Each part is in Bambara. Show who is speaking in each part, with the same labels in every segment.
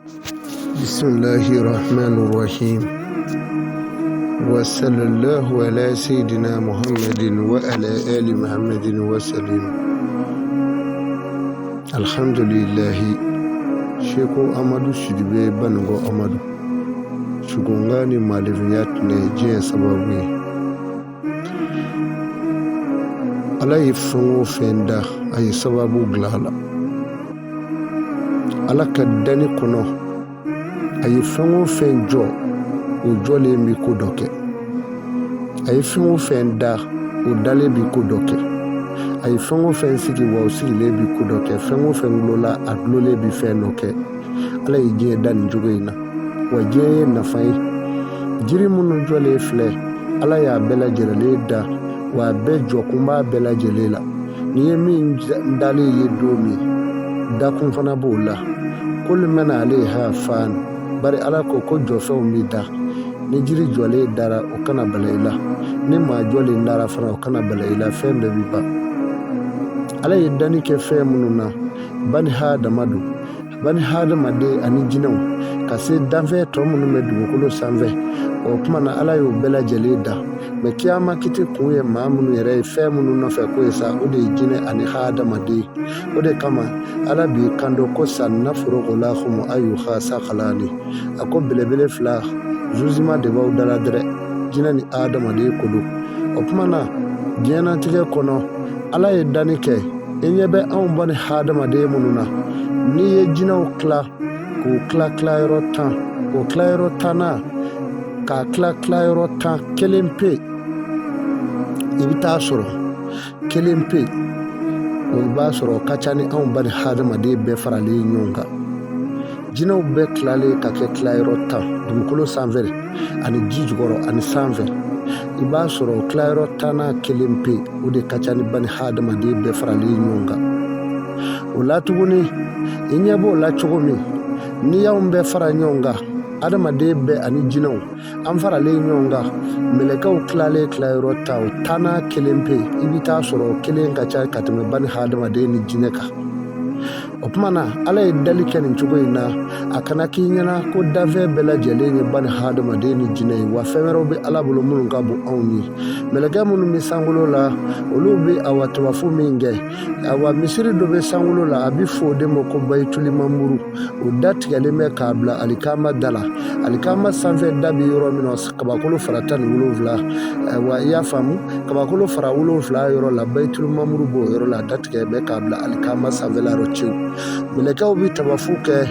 Speaker 1: Bisimilahi rahmani rahim wa sallallahu ala sayyidina Muhammadin wa ala ali Muhammadin wa salim. Alhamdulillahi Seko Amadu Sidibe Baninko Amadu Sugunga ni maalifinya tɛnɛ diɲɛ sababu ye. Ala ye fɛn o fɛn da, a ye sababu dilan a la. Ala ka danni kɔnɔ, a ye fɛn o fɛn jɔ, o jɔlen bɛ ko dɔ kɛ. A ye fɛn o fɛn da, o dalen bɛ ko dɔ kɛ. A ye fɛn o fɛn sigi, wa o sigilen bɛ ko dɔ kɛ. Fɛn o fɛn dulola, a dulolen bɛ fɛn dɔ kɛ. Ala ye diɲɛ da nin cogo in na, wa diɲɛ ye nafa ye. Jiri minnu jɔlen filɛ, Ala y'a bɛɛ lajɛlen da, wa a bɛɛ jɔkun b'a bɛɛ lajɛlen la. N'i ye min dalen ye don min, dakun fana b'o la. Kullu man alayha fan, bari Ala ko ko jɔfɛnw bɛ da. Ni jiri jɔlen dara, o kana bala i la. Ni maa jɔlen dara fana, o kana bala i la. Fɛn bɛɛ bɛ ban. Ala ye danni kɛ fɛn minnu na, bani hadama don, bani hadamaden ani jinɛw, ka se danfɛn tɔ minnu bɛ dugukolo sanfɛ. O tuma na, Ala y'o bɛɛ lajɛlen da. Mɛ kiyama kiti kun ye maa minnu yɛrɛ ye fɛn minnu nɔfɛ ko ye sa, o de ye jinɛ ani hadamaden. O de kama Ala b'i kanto ko sanafurugu lakum ayuha sakalani. A ko belebele fila jugement de b'aw dala dɛrɛ, jinɛ ni hadamaden ko don. O tuma na, diɲɛnatigɛ kɔnɔ, Ala ye danni kɛ. I ɲɛ bɛ anw bani hadamaden minnu na, n'i ye jinɛw tila k'u tila tilayɔrɔ 10, o tilayɔrɔ tannan k'a tila tilayɔrɔ 10, kelen pe i bɛ taa sɔrɔ, kelen pe o b'a sɔrɔ o ka ca ni anw bani hadamaden bɛɛ faralen ɲɔgɔn kan. Jinɛw bɛɛ tilalen ka kɛ tilayɔrɔ 10 dugukolo sanfɛ ani ji jukɔrɔ ani sanfɛ, i b'a sɔrɔ tilayɔrɔ tannan kelen pe, o de ka ca ni bani hadamaden bɛɛ faralen ɲɔgɔn kan. O la tuguni, i ɲɛ b'o la cogo min, n'i y'anw bɛɛ fara ɲɔgɔn kan, adamaden bɛɛ ani jinɛw, an faralen ɲɔgɔn kan, mɛlɛkɛw tilalen tilayɔrɔ 10, o tannan kelen pe, i bɛ taa sɔrɔ o kelen ka ca ka tɛmɛ bani hadamaden ni jinɛ kan. O tuma na, Ala ye dali kɛ nin cogo in na, a kana k'i ɲɛna ko danfɛn bɛɛ lajɛlen ye bani hadamaden ni jinɛ ye, wa fɛn wɛrɛw bɛ Ala bolo minnu ka bon anw ye. Mɛlɛkɛ minnu bɛ sankolo la, olu bɛ awa tawafu min kɛ, awa misiri dɔ bɛ sankolo la, a bɛ fɔ o de ma ko bayituli mamuru. O da tigɛlen bɛ k'a bila alikama da la. Alikama sanfɛ da bɛ yɔrɔ min na, kabakolo fara 17, wa i y'a faamu, kabakolo fara 7 yɔrɔ la, bayituli mamuru b'o yɔrɔ la, a da tigɛ bɛ k'a bila alikama sanfɛla yɔrɔ cewu. Mɛlɛkɛw bɛ tawafu kɛ.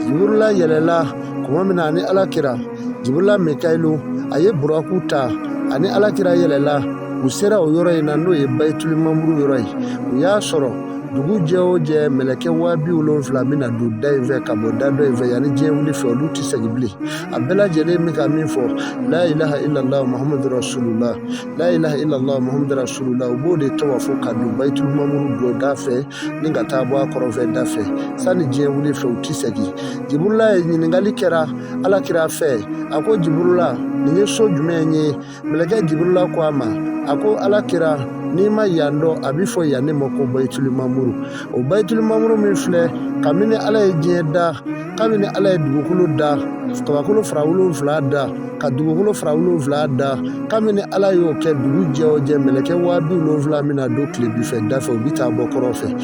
Speaker 1: Jiburula yɛlɛla tuma min na ani Ala kira, Jiburula Mikayilu, a ye buraku ta ani Ala kira yɛlɛla. U sera o yɔrɔ in na, n'o ye bayituli mamuru yɔrɔ ye. U y'a sɔrɔ dugu jɛ o jɛ, mɛlɛkɛ 70,000 bɛna don da in fɛ ka bɔ da dɔ in fɛ yanni diɲɛ wuli fɛ. Olu tɛ segin bilen. A bɛɛ lajɛlen bɛ ka min fɔ: la ilaha illallah muhammadu rasulullah, la ilaha illallah muhammadu rasulullah. U b'o de tawafu ka don bayitul mamuru don da fɛ ni ka taa bɔ a kɔrɔnfɛ da fɛ sani diɲɛ wuli fɛ, u tɛ segin. Jiburula ye ɲininkali kɛra Ala kira fɛ, a ko: Jiburula, nin ye so jumɛn ye? Mɛlɛkɛ Jiburula ko a ma, a ko: Ala kira, n'i ma yan dɔn, a bɛ fɔ yan ne ma ko bayituli mamuru. O bayituli mamuru min filɛ, kabini Ala ye diɲɛ da, kabini Ala ye dugukolo da, kabakolo fara 7 da, ka dugukolo fara 7 da, kabini Ala y'o kɛ, dugu jɛ o jɛ, mɛlɛkɛ 70,000 bɛna don tilebin fɛ da fɛ, u bɛ taa bɔ kɔrɔn fɛ.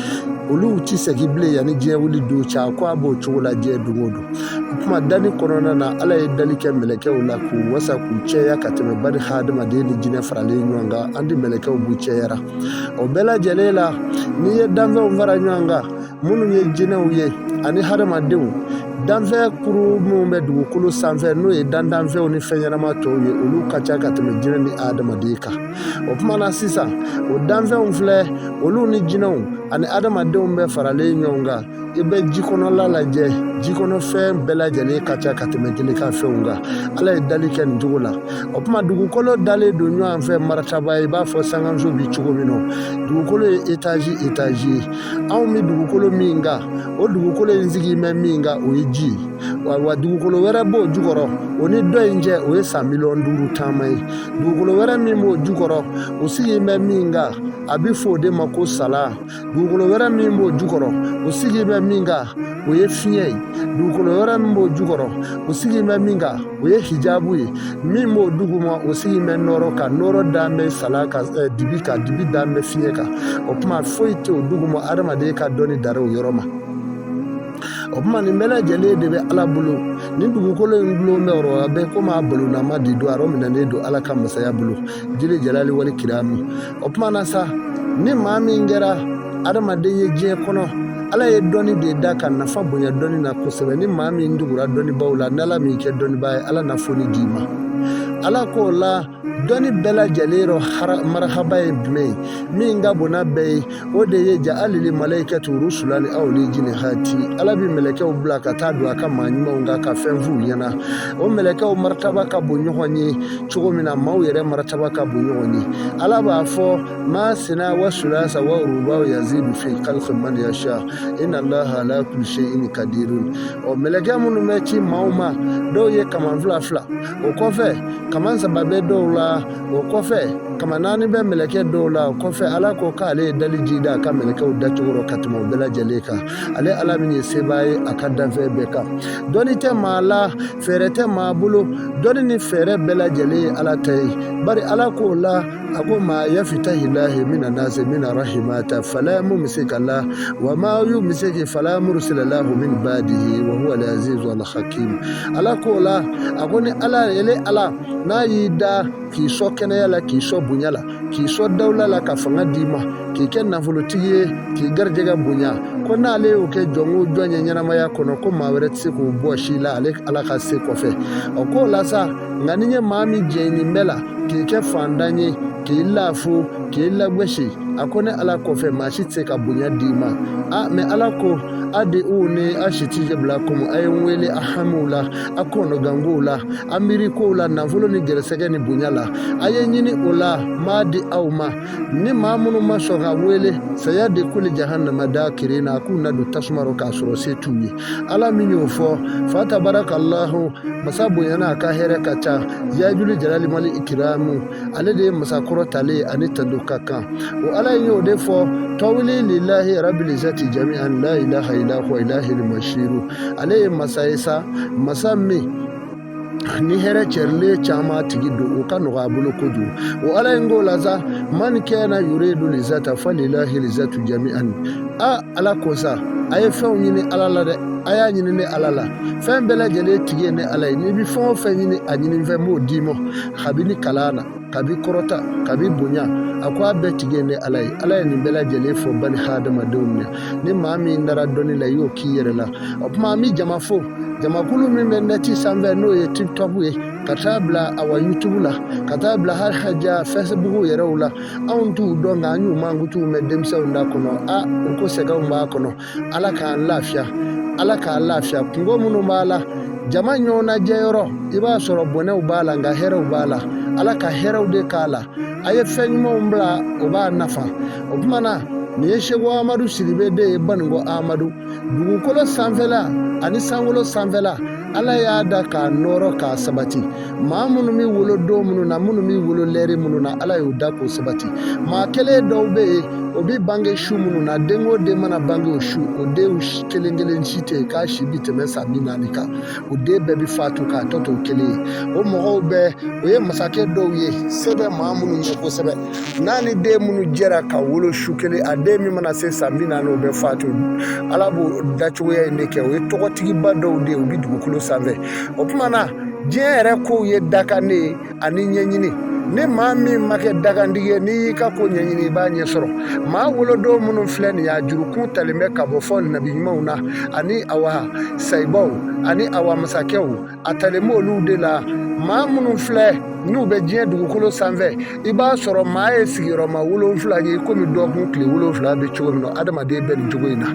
Speaker 1: Olu tɛ segin bilen yanni diɲɛ wuli don cɛ. A ko a b'o cogo la diɲɛ don o don. O tuma danni kɔnɔna na, Ala ye dali kɛ mɛlɛkɛw la k'u wasa, k'u cɛya ka tɛmɛ bani hadamaden ni jinɛ faralen ɲɔgɔn kan. An di mɛlɛkɛw b'u cɛyara. O bɛɛ lajɛlen la, n'i ye danfɛnw fara ɲɔgɔn kan, minnu ye jinɛw ye ani hadamadenw, danfɛn kuru minnu bɛ dugukolo sanfɛ, n'o ye dandanfɛnw ni fɛn ɲɛnama tɔw ye, olu ka ca ka tɛmɛ jinɛ ni hadamaden kan. O tuma na sisan, o danfɛnw filɛ, olu ni jinɛw ani hadamadenw bɛɛ faralen ɲɔgɔn kan. I bɛ ji kɔnɔla lajɛ, ji kɔnɔfɛn bɛɛ lajɛlen ka ca ka tɛmɛ kelen ka fɛnw kan. Ala ye dali kɛ nin cogo la. O tuma dugukolo dalen don ɲɔgɔn fɛ marataba, i b'a fɔ sankanso bi cogo min na. Dugukolo ye etazi etazi ye. Anw bɛ dugukolo min kan, o dugukolo in sigi bɛ min kan, o ye ji ye. Wa dugukolo wɛrɛ b'o jukɔrɔ. O ni dɔ in cɛ, o ye san 5 miliyɔn taama ye. Dugukolo wɛrɛ min b'o jukɔrɔ, o sigilen bɛ min kan, a bɛ fɔ o de ma ko sala. Dugukolo wɛrɛ min b'o jukɔrɔ, o sigilen bɛ min kan, o ye fiɲɛ ye. Dugukolo wɛrɛ min b'o jukɔrɔ, o sigilen bɛ min kan, o ye hijabu ye. Min b'o duguma, o sigilen bɛ nɔɔrɔ kan. Nɔɔrɔ dan bɛ sala kan, dibi kan, dibi dan bɛ fiɲɛ kan. O tuma foyi tɛ o duguma, adamaden ka dɔnni dara o yɔrɔ ma. O tuma nin bɛɛ lajɛlen de bɛ Ala bolo. Nin dugukolo in gulon bɛ yɔrɔ a bɛ komi a balonama de don, a yɔrɔ minɛnen don Ala ka masaya bolo, jili jalali wali kiramu. O tuma na sa, ni maa min kɛra adamaden ye diɲɛ kɔnɔ, Ala ye dɔnni de da ka nafa bonya dɔnni na kosɛbɛ. Ni maa min tugura dɔnnibaw la, n'Ala m'i kɛ dɔnnibaa ye, Ala na foni d'i ma. Ala k'o la, dɔnni bɛɛ lajɛlen rɔ marahaba ye jumɛn ye? Min ka bon n'a bɛɛ ye, o de ye jaalili malayikatu rusulani awli jini hati. Ala bɛ mɛlɛkɛw bila ka taa don a ka maa ɲumanw kan ka fɛn f'u ɲɛna. O mɛlɛkɛw marataba ka bon ɲɔgɔn ye cogo min na, maaw yɛrɛ marataba ka bon ɲɔgɔn ye. Ala b'a fɔ masina wa sulasa wa ruba yazidu fi khalqi man yasha inna allaha ala kulli shay'in kadirun. Ɔ mɛlɛkɛ minnu bɛ ci maaw ma, dɔw ye kaman fila fila, o kɔfɛ kaman saba bɛ dɔw la, o kɔfɛ kaman naani bɛ mɛlɛkɛ dɔw la. O kɔfɛ Ala ko k'ale ye dali ji da a ka mɛlɛkɛw dacogo rɔ ka tɛmɛ o bɛɛ lajɛlen kan. Ale Ala min ye sebaa ye a ka danfɛn bɛɛ kan. Dɔnni tɛ maa la, fɛɛrɛ tɛ maa bolo. Dɔnni ni fɛɛrɛ bɛɛ lajɛlen ye Ala ta ye. Bari Ala k'o la, a ko ma yafitahilahi mina nasi mina rahimata fala mumsika la wa ma yumsiki fala mursila lahu min badihi wa huwa al-azizu al-hakim. Ala k'o la, a ko ni Ala ele Ala n'a y'i da k'i sɔn kɛnɛya la, k'i sɔn bonya la, k'i sɔn dawula la, ka fanga d'i ma, k'i kɛ nafolotigi ye, k'i garijɛgɛ bonya, ko n'ale y'o kɛ jɔn o jɔn ye ɲɛnamaya kɔnɔ, ko maa wɛrɛ tɛ se k'o bɔsi i la ale Ala ka se kɔfɛ. O k'o la sa, nka ni n ye maa min jɛ nin bɛɛ la, k'i kɛ fantan ye, k'i lafu, k'i lagosi, a ko ne Ala kɔfɛ maa si tɛ se ka bonya d'i ma. A mɛ Ala ko a di u ni a si tɛ bila komi a ye n wele a hamiw la, a kɔnɔgankow la, a miirikow la, nafolo ni gɛrɛsɛgɛ ni bonya la, a ye ɲini o la, n b'a di aw ma. Ni maa minnu ma sɔn ka wele, saya de kuli jahannama dakirina, a k'u na don tasuma rɔ k'a sɔrɔ se t'u ye. Ala min y'o fɔ, fatabarakallahu, masa bonyana, a ka hɛrɛ ka ca, yajuli jalali mali ikiramu, ale de ye masa kɔrɔtalen ani tando ka kan. O Ala in y'o de fɔ, tawili lillahi rabbil izzati jami'an la ilaha illa huwa ilahil mashiru. Ale ye masa ye sa, masa min ni hɛrɛ cɛrilen caman tigi don, o ka nɔgɔ a bolo kojugu. O Ala in k'o la sa, man kana yuridu lizata falilahi lizatu jami'an. A Ala ko sa, a ye fɛnw ɲini Ala la dɛ, a y'a ɲini ne Ala la. Fɛn bɛɛ lajɛlen tigi ye ne Ala ye. N'i bɛ fɛn o fɛn ɲini, a ɲini fɛn b'o d'i ma, kabini kalan na, kabi kɔrɔta, kabi bonya, a ko a bɛɛ tigi ye ne Ala ye. Ala ye nin bɛɛ lajɛlen fɔ bani hadamadenw ye. Ni maa min dara dɔnni la, i y'o k'i yɛrɛ la. O tuma an bɛ jama fo, jamakulu min bɛ nɛti sanfɛ, n'o ye TikTok ye, ka taa bila awa YouTube la, ka taa bila hali haja Facebook yɛrɛw la. Anw t'u dɔn, nka an y'u mankutuw mɛn denmisɛnw da kɔnɔ. A u ko sɛgɛnw b'a kɔnɔ. Ala k'an lafiya, Ala k'an lafiya. Kunko minnu b'a la, jama ɲɔgɔnnajɛyɔrɔ, i b'a sɔrɔ bɔnɛw b'a la, nka hɛrɛw b'a la. Ala ka hɛrɛw de k'a la. A ye fɛn ɲumanw bila, o b'a nafa. O tuma na, nin ye Seko Amadu Sidibe de ye, Baninko Amadu. Dugukolo sanfɛla ani sankolo sanfɛla, Ala y'a da k'a nɔrɔ k'a sabati. Maa minnu bɛ wolo don minnu na, minnu bɛ wolo lɛri minnu na, Ala y'u da k'o sabati. Maa kelen dɔw bɛ yen, o bɛ bange su minnu na, den o den mana bange o su, o den kelen kelen si tɛ yen k'a si bɛ tɛmɛ san 40 kan. O den bɛɛ bɛ fatu k'a tɔ to kelen ye. O mɔgɔw bɛɛ, o ye masakɛ dɔw ye, se bɛ maa minnu ye kosɛbɛ. N'a ni den minnu jɛra ka wolo su kelen, a den min mana se san 40, o bɛ fatu. Ala b'o dacogoya in de kɛ. O ye tɔgɔtigiba dɔw de ye, u bɛ dugukolo sanfɛ. O tuma na, diɲɛ yɛrɛ kow ye dakan de ye ani ɲɛɲini. Ni maa min ma kɛ dakantigi ye, n'i y'i ka ko ɲɛɲini, i b'a ɲɛ sɔrɔ. Maa wolodon minnu filɛ nin ye, a jurukun talen bɛ ka bɔ fɔ nabi ɲumanw na, ani awa sayibaw, ani awa masakɛw, a talen b'olu de la. Maa minnu filɛ n'u bɛ diɲɛ dugukolo sanfɛ, i b'a sɔrɔ maa ye sigiyɔrɔma 7 ye, komi dɔgɔkun tile 7 bɛ cogo min na, adamaden bɛ nin cogo in na.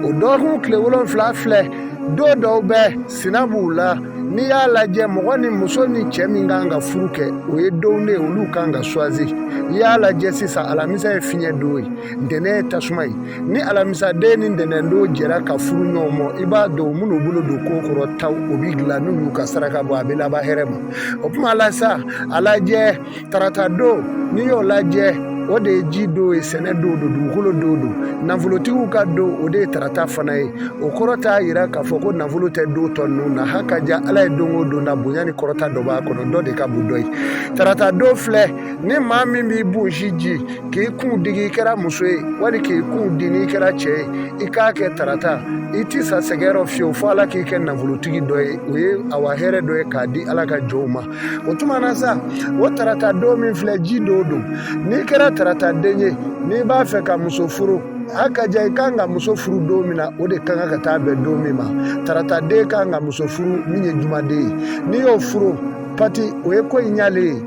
Speaker 1: O dɔgɔkun tile 7 filɛ, don dɔw bɛ sina b'u la. N'i y'a lajɛ, mɔgɔ ni muso ni cɛ min kan ka furu kɛ, o ye donw de ye, olu kan ka choisi. I y'a lajɛ sisan, alamisa ye fiɲɛ don ye, ntɛnɛn ye tasuma ye. Ni alamisa den ni ntɛnɛn don jɛra ka furu ɲɔgɔn ma, i b'a dɔn u minnu bolo don ko kɔrɔ taw, o b'i dilan. N'u y'u ka saraka bɔ, a bɛ laban hɛrɛ ma. O tuma la sa, a lajɛ tarata don, n'i y'o lajɛ, o de ye ji don ye, sɛnɛ don don, dugukolo don don, nafolotigiw ka don, o de ye tarata fana ye. O kɔrɔ t'a yira k'a fɔ ko nafolo tɛ don tɔ ninnu na. Ha ka ja Ala ye don o don na, bonya ni kɔrɔta dɔ b'a kɔnɔ, dɔ de ka bon dɔ ye. Tarata don filɛ, ni maa min b'i bonsi ji k'i kun digi, i kɛra muso ye wali k'i kun di, n'i kɛra cɛ ye, i k'a kɛ tarata, i ti sa sɛgɛn rɔ fiyewu fo Ala k'i kɛ nafolotigi dɔ ye. O ye awa hɛrɛ dɔ ye k'a di Ala ka jɔnw ma. O tuma na sa, o tarata don min filɛ, ji don don. N'i kɛra tarata den ye, n'i b'a fɛ ka muso furu, a ka ja i kan ka muso furu don min na, o de ka kan ka taa bɛn don min ma. Tarata den kan ka muso furu min ye jumaden ye, n'i y'o furu pati, o ye ko in ɲalen ye.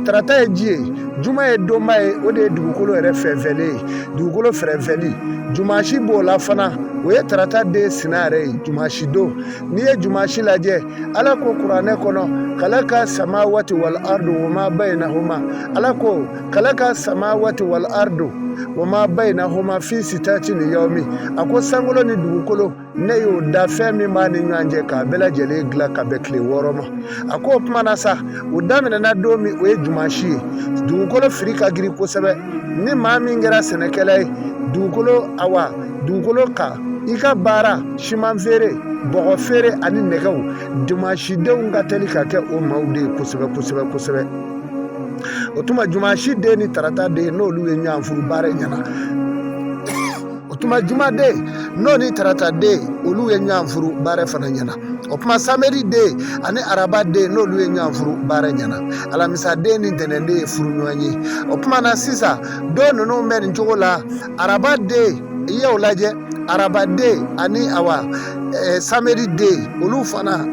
Speaker 1: Tarata ye ji ye, juma ye donba ye, o de ye dugukolo yɛrɛ fɛnfɛlen ye, dugukolo fɛrɛnfɛli. Jumasi b'o la fana, o ye tarata den sina yɛrɛ ye, jumasi don. N'i ye jumasi lajɛ, Ala ko kuranɛ kɔnɔ, kalaka samawati wal ardu wa ma bainahuma. Ala ko kalaka samawati wal ardu wa ma bainahuma fi sitati ni yawmi. A ko sankolo ni dugukolo, ne y'o da, fɛn min b'a ni ɲɔgɔn cɛ, k'a bɛɛ lajɛlen dilan ka bɛn tile 6 ma. A ko o tuma na sa, o daminɛna don min, o ye jumasi ye. Dugukolo firi ka girin kosɛbɛ. Ni maa min kɛra sɛnɛkɛla ye, dugukolo, awa dugukolo kan, i ka baara siman feere, bɔgɔ feere ani nɛgɛw, jumasidenw ka teli ka kɛ o maaw de ye kosɛbɛ kosɛbɛ kosɛbɛ. O tuma jumasi den ni tarata den, n'olu ye ɲɔgɔn furu, baara ɲɛna. O tuma jumaden n'o ni tarata den, olu ye ɲɔgɔn furu, baara fana ɲɛna. O tuma samedi den ani araba den, n'olu ye ɲɔgɔn furu, baara ɲɛna. Alamisa den ni ntɛnɛn den ye furu ɲɔgɔn ye. O tuma na sisan, don ninnu bɛ nin cogo la. Araba den, i y'o lajɛ, araba den ani awa samedi den, olu fana,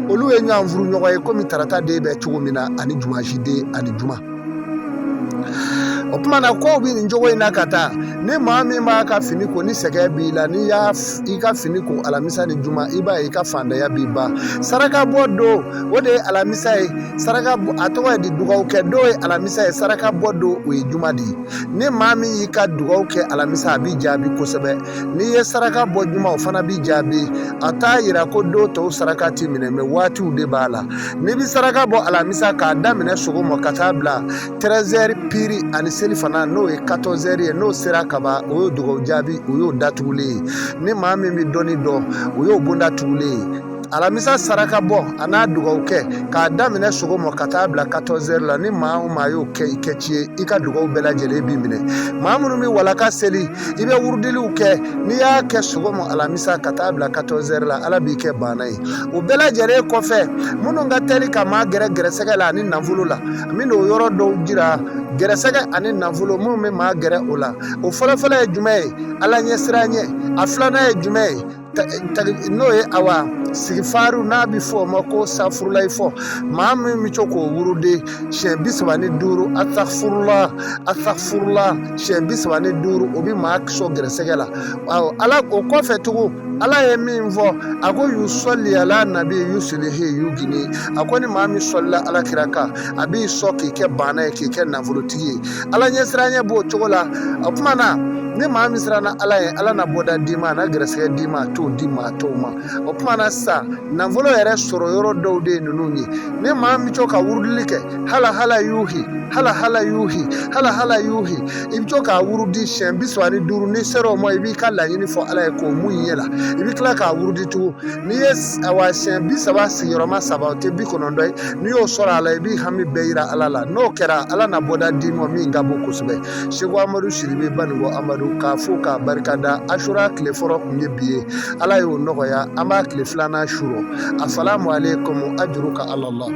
Speaker 1: olu ye ɲɔgɔn furu ɲɔgɔn ye komi tarata den bɛ cogo min na ani jumasi den ani juma. O tuma na kow bɛ nin cogo in na ka taa. Ni maa min b'a ka fini ko, ni sɛgɛn b'i la, n'i y'a i ka fini ko alamisa ni juma, i b'a ye i ka fantanya b'i ban. Saraka bɔ don, o de ye alamisa ye. Saraka a tɔgɔ ye di, dugawu kɛ don ye alamisa ye, saraka bɔ don, o ye juma de ye. Ni maa min y'i ka dugawu kɛ alamisa, a b'i jaabi kosɛbɛ. N'i ye saraka bɔ juma, o fana b'i jaabi. A t'a yira ko don tɔw saraka ti minɛ, mɛ waatiw de b'a la. N'i bɛ saraka bɔ alamisa, k'a daminɛ sɔgɔma ka taa bila 13 heures piri ani seli fana, n'o ye 14 heures ye, n'o sera kaban, o y'o dugawu jaabi, o y'o datugulen ye. Ni maa min bɛ dɔnni dɔn, o y'o bonda tugulen ye. Alamisa saraka bɔ a n'a dugawu kɛ k'a daminɛ sɔgɔma ka taa bila 14 heures la, ni maa o maa y'o kɛ i kɛci ye, i ka dugawu bɛɛ lajɛlen b'i minɛ. Maa minnu bɛ walaka seli, i bɛ wurudiliw kɛ, n'i y'a kɛ sɔgɔma alamisa ka taa bila 14 heures la, Ala b'i kɛ baana ye. O bɛɛ lajɛlen kɔfɛ, minnu ka teli ka maa gɛrɛ gɛrɛsɛgɛ la ani nafolo la, n bɛna o yɔrɔ dɔw jira. Gɛrɛsɛgɛ ani nafolo, minnu bɛ maa gɛrɛ o la, o fɔlɔfɔlɔ ye jumɛn ye? Ala ɲɛsiranɲɛ. A filanan ye jumɛn ye? N'o ye awa sigifaru, n'a bɛ fɔ o ma ko safurulayi fɔ. Maa min bɛ to k'o wurudi siɲɛ 35, asafurula, asafurula, siɲɛ 35, o bɛ maa sɔn gɛrɛsɛgɛ la. Awɔ, Ala o kɔfɛ tugun, Ala ye min fɔ, a ko yusɔli ala nabi yusilihi yugini. A ko ni maa min sɔlila Ala kira kan, a b'i sɔn k'i kɛ baana ye, k'i kɛ nafolotigi ye. Ala ɲɛsiranɲɛ b'o cogo la. O tuma na, ni maa min siranna Ala ye, Ala na bɔda d'i ma, a na gɛrɛsɛgɛ d'i ma, a t'o di maa tɔw ma. O tuma na sisan, nafolo yɛrɛ sɔrɔ yɔrɔ dɔw de ye ninnu ye. Ni maa min bɛ to ka wurudili kɛ, hala hala yuhi, hala hala yuhi, hala hala yuhi, i bɛ to k'a wurudi siɲɛ 35. N'i sera o ma, i b'i ka laɲini fɔ Ala ye k'o mun ɲɛ la, i bɛ tila k'a wurudi tugun. N'i ye awa siɲɛ 30 sigiyɔrɔma saba, o tɛ 90 ye. N'i y'o sɔrɔ a la, i b'i hami bɛɛ yira Ala la. N'o kɛra, Ala na bɔda d'i ma min ka bon kosɛbɛ. Seko Amadu Sidibe Banikɔ Amadu k'a fo k'a barika da. Asura tile fɔlɔ tun ye bi ye, Ala y'o nɔgɔya, an b'a tile filanan su rɔ. Asalamu aleykum, ajuruka alallah.